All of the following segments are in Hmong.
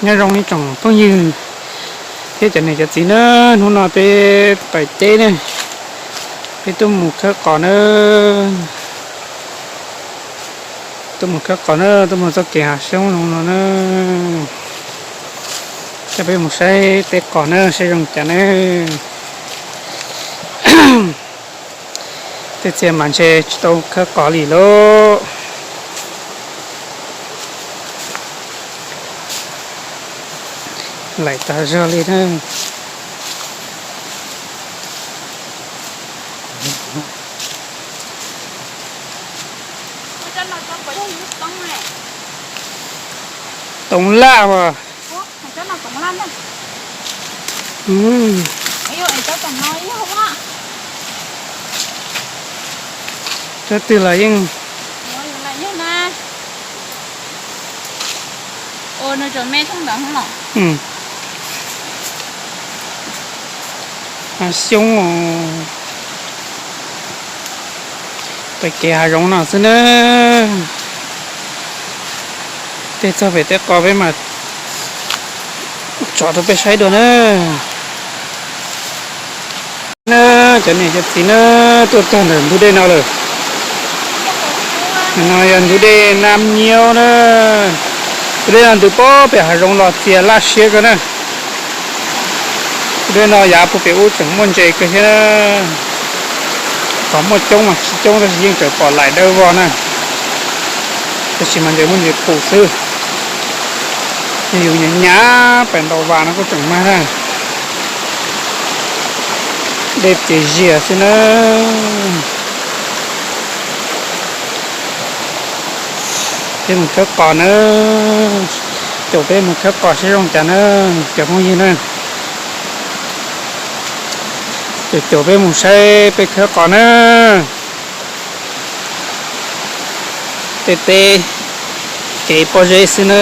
Nyob zoo ib tsoom phooj ywg thiab cov niam cov txiv na, hnub no peb pais teb ne, peb tuaj mus khawb qos na, tuaj mus khawb qos na, tuaj mus txoj kev hav xyoob zoo no na, coj peb mus saib teb qos na saib zoo cas na. Tej txiv mas ntshe tsis tau khawb qos li lauj. Laim tag zog li na. Toov laj as. Cov twg los yeej hav xyoob, pem kev hav zoov no xwb na. Tej txog pem tej qos peb mas tsom rau peb saib dua na. Na, cov niam cov txiv na, tuaj txog ntawm ntug dej no lawm. No yog ntug dej Nab Nyiaub na. Tus dej no ntws pem hav zoov los txias laj siab kawg na. Tus dej no yav puag pem ub tseem muaj ntses kawg thiab na. Qhov muaj coob mas tsis coob tab sis yeej tseem pom laim dawb vog na. Tab sis mas ntses muaj ntses pum xwb. Yog yus nyav nyav pem ntaus vas no kuj tseem mag na. Dej txias zias xwb na. Peb mus khawb qos na. Caum peb mus khawb qos saib zoo cas na, cov phooj ywg na. Caum caum peb mus saib peb khawb qos na. Tej teb kev pob zeb xwb na.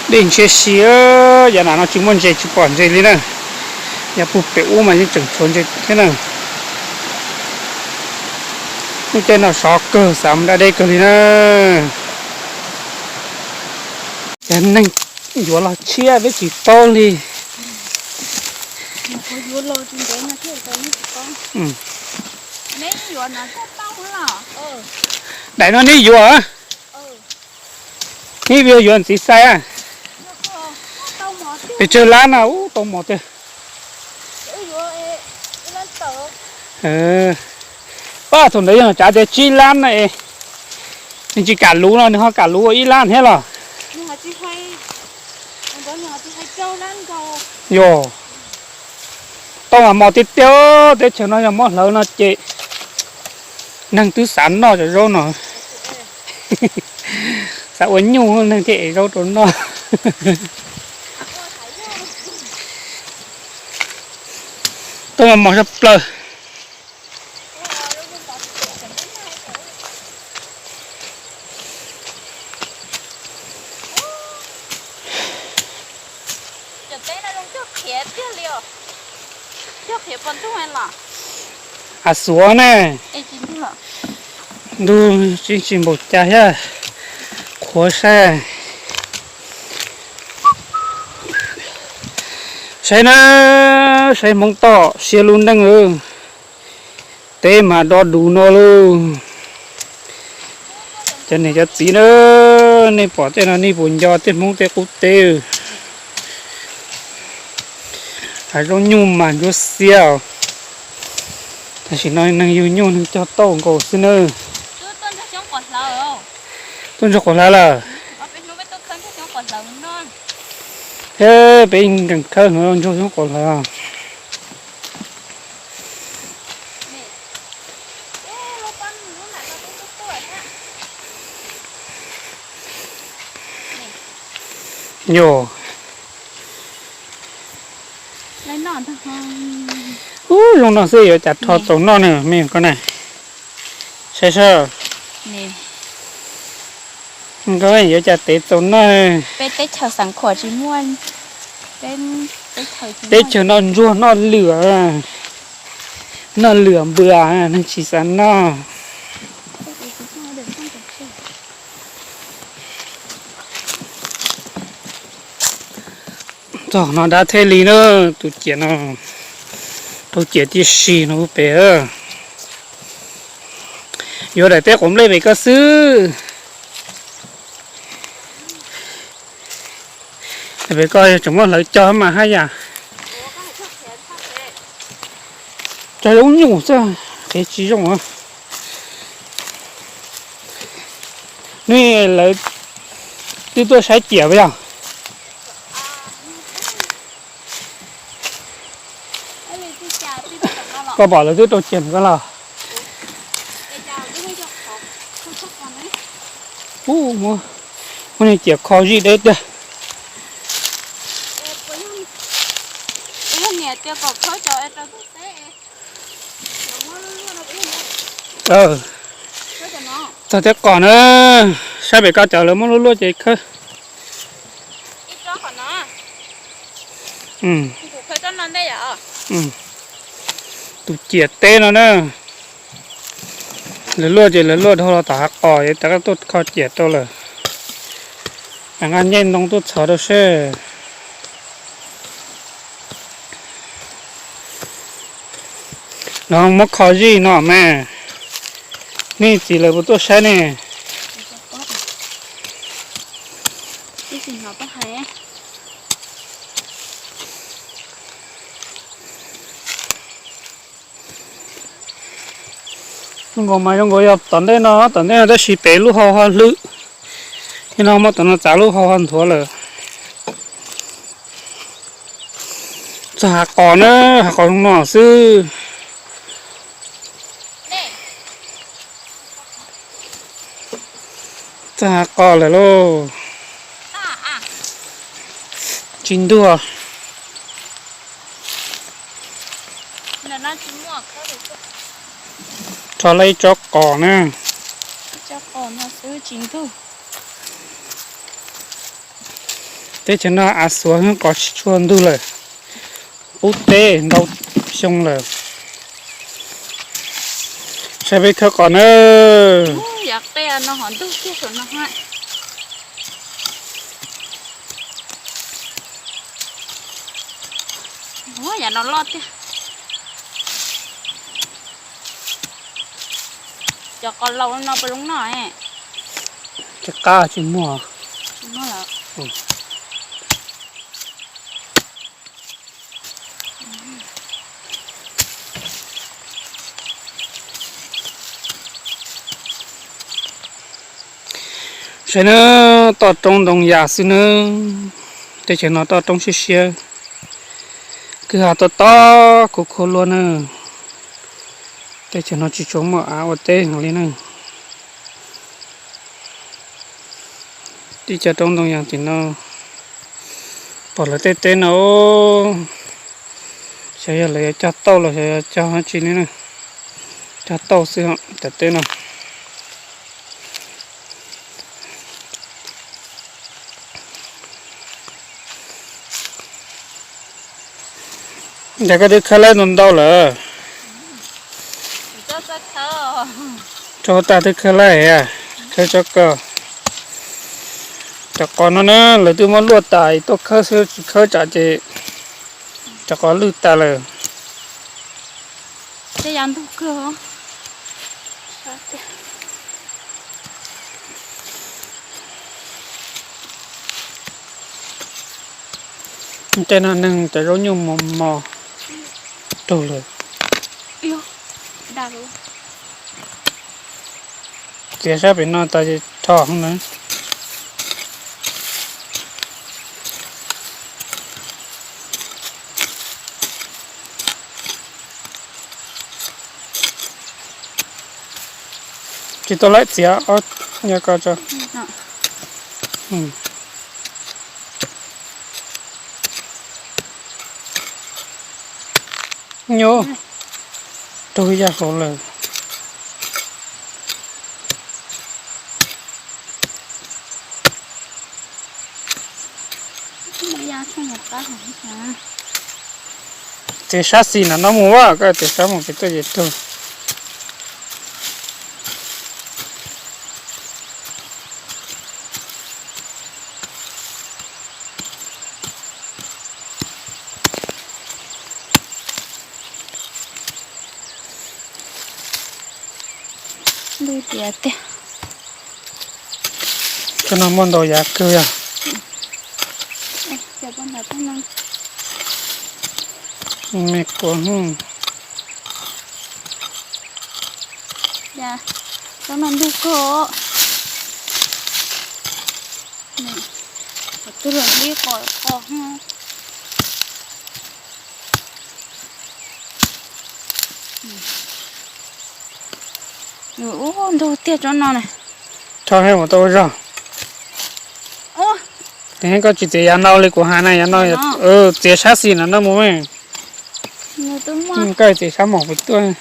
Dej ntshiab si, yav nram no tsis muaj ntses tsis pom ntses li na. Yav puag pem ub mas yeej tseem tshuav ntses thiab na. Lub caij no sov kawg xav mus da dej kawg li na. Cov neeg yuav los tshiab peb tsis paub li. Daim no neb yuav? Neb yuav yuav ntxiv xais a? Pes tsawg lab na, ub tau mos tiag. Pab thaum ntawd yog tsav tias tsib lab na es, nws tsis kam luv no nws ho kam luv ua ib lab thiab los? Yog, tau mas mos tiag tiag, teb chaws no yog muab hlawv no ces neeg twb xav noj cov zaub no. Xav ua nyuj neeg thiaj ev zaub rau noj. Tau mas mos zog plaws. Hav xuav ne. Ntuj, tsis npaum cas thiab. Qhuav saib. Saib na, saib Hmoob toj siab lub neej. Teb mas do dus no lauj. Cov niam cov txiv na, nej pom tej no nej puas nco tej Hmoob tej qub teb? Hav zoov nyuj mas ntsuab xiab os. Tam sim no neeg yug nyuj neeg cog tauj nkaus xwb nawb. Tuaj ntxog quas hlawv lawm. Thiab peb nkees khawb ntxog xyoob quas hlawv. Nyuj. Ub, zoo no xwb yuav cas rho txaus noj na me koj na. Saib seb. Koj yuav cas tev txaus noj. Peb teb chaws Xeev Khuam tsis muaj, teb chaws noj ntsuag noj lwm, noj lwm npua, neeg tsis xav noj. Txog no dab thiaj li na, tus ciam no, tus ciam tib si no pem. Yuav daim teb quav nplej pem koj xwb. Pem koj tseem muab hlawv cog mas haj yam. Cog zoo nyuj xwb, qev tsis zoo. Nws lawv twb tuaj saib ciam puas yog? Koj pom lawv twb rau ciam koj los? Ub, muab, muab niag ciam kho zij deb tiag. Txog thiab qos na, saib pem koj cov lawv muab luaj luaj ces khawb. Tus ciam teb no na, lawv luaj ces lawv luaj dhau los tom hav qos es rov qab tuaj kho ciam rau lawm. Nqa ncej ntoo tuaj txhov rau seb. No muab kho zij no mas, nej txiv lawv puas tuaj saib ne? Zoo nkaus mas zoo nkaus yog tom ntej no, tom ntej no tab sis pem lub hau ho hlwb, thiab no muab tom no txav lub hau ho nthuav lawm. Txog hav qos na, hav qos zoo no xwb. Txog hav qos lawm lauj. Tsis ntug. Rho lawm ib tsob qos na. Teb chaws no av xuav heev, qos tsis tshua ntug lawm. Pub teb ntau xyoo lawm. Saib peb khawb qos na. Yam no loj tiag. Cov qos laus no puas zoo noj? Tsis qab, tsis muag. Saib nawb, toj roob ntoo yas xwb nawb. Teb chaws no toj roob siab siab, kwj ha tob tob khuab khuab luaj na. Teb chaws no tsis tshua muaj av ua teb heev li na. Tib co roob ntoo yas tim no, pom lawv tej teb no, xyov yog lawv yuav cog tauj los xyov yuav cog dab tsi li na. Cog tauj xwb, cov teb no. Cas koj twb khawb laib ntau ntau lawm? Tso tas twb khawb laib, khawb tsob koj. Cov qos no na lawv twb muab luaj tas tuaj khawb xwb, tsis khawb tsam ces cov qos lwj tas lawm. Tej no neeg cov zaub nyuj mos mos raug lawm. Txiav sab pem no tas ces rho na. Tsis tau laib txiav ob nyob ko tso. Nyob, raug ya hauv lawm. Txiav sab xis na no mus a, koj txiav sab mus pem tuaj ces raug. Ntuj tias tiag. Cov no muaj ntau yav kawg yog. Me kuv, cov no ntug kawg. Qhov twg los ib qho qho. Ub, ntug tiag tsob no na. Tho mus tau ua zog. Tes koj tsis txiav yav no li kuv hais na, yav no txiav sab xis na no mus. Koj txiav sab mom pem tuaj.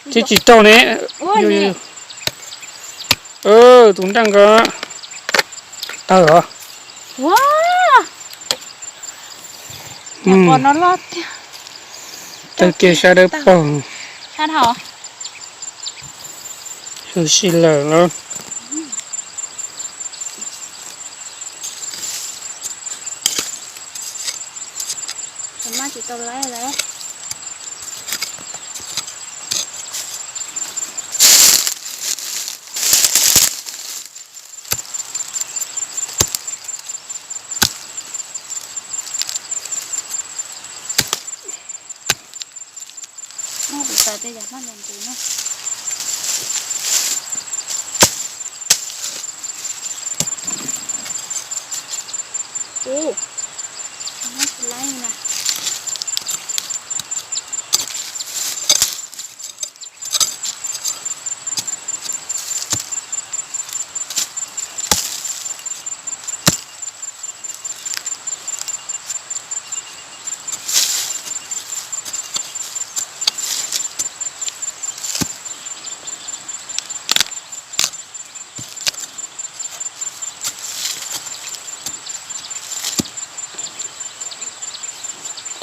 Tsis tsis raug ne. Tus nraj nko tawg os. Tawg kiag sab dawb paug. Hwj si lawm los.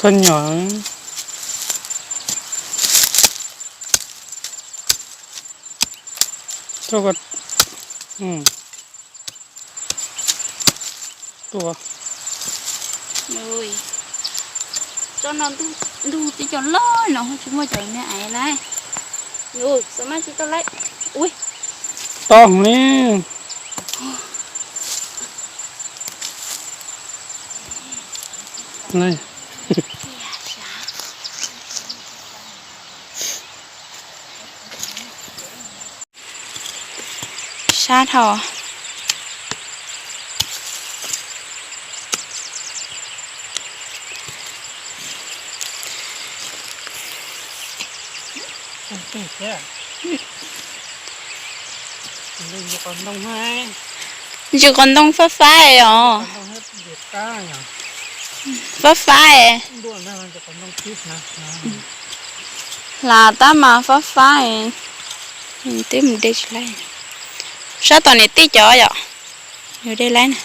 Thoj nyom. Tua. Tsob no ntug tib co loj no tsis muaj cov me aiv lawm. Xav mas tsis tau lawm. Ui, to heev li. Sab dhau. Ntsis qos ntoo fab fab os. Fab fab. Hla tab mas fab fab. Twb mus de tsis laib. Sab tom niam tij cov yom. Yog de laib na.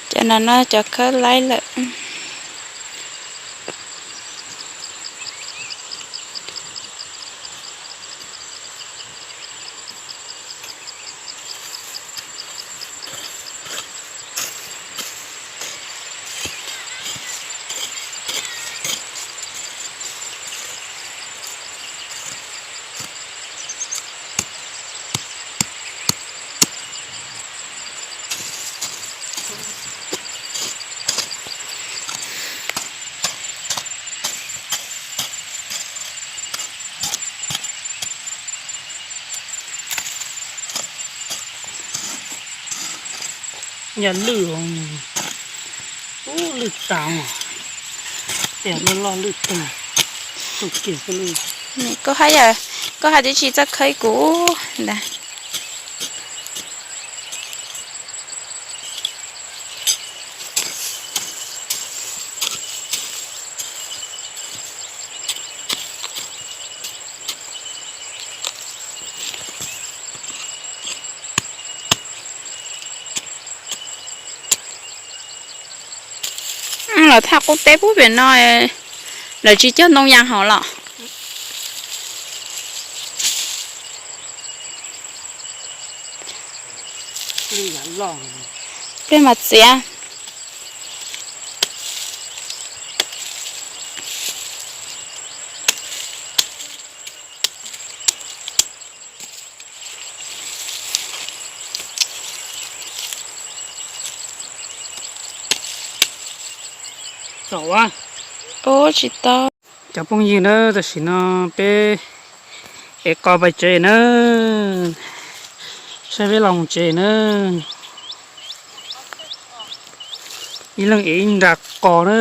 Cov no no cov khawb laib lawm. Yog lwj, ub lwj tas. Tias loj loj lwj tag, koj kiag xwb lwj. Koj hais, koj hais tias tsis txawj khawb kuv ntag. Los thaj qub teb pub pem no, lawv tsis cog ntoo yas hauv los? Pliag mas txiav. Ub, tsis tau. Cov phooj ywg na, tam sim no peb ev qos pais tsev na, saib peb los mus tsev na. Ib leeg ev ib nra qos na.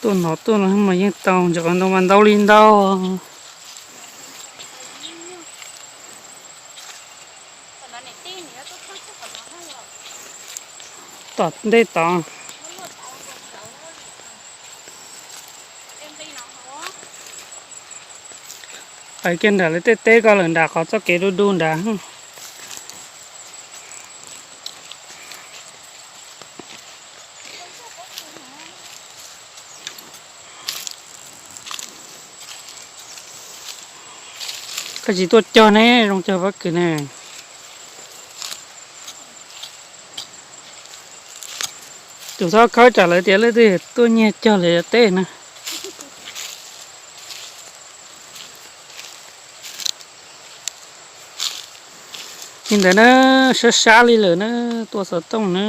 Tuaj no tuaj no mas yeej tau ntsis qos ntoo mas ntau li ntau. Tom ntej tod. Pais kiag nram lawv tej teb ko lawm nram qhov txoj kev du du nrad. Koj tsis tuaj cog ne, zoo cog pob kws ne. Tus txhob khawb tsam lawv tias leej twg tuaj nyiag cog lawv tej na. Li ntawd na, sab sab li lawm na, tua xov tooj na.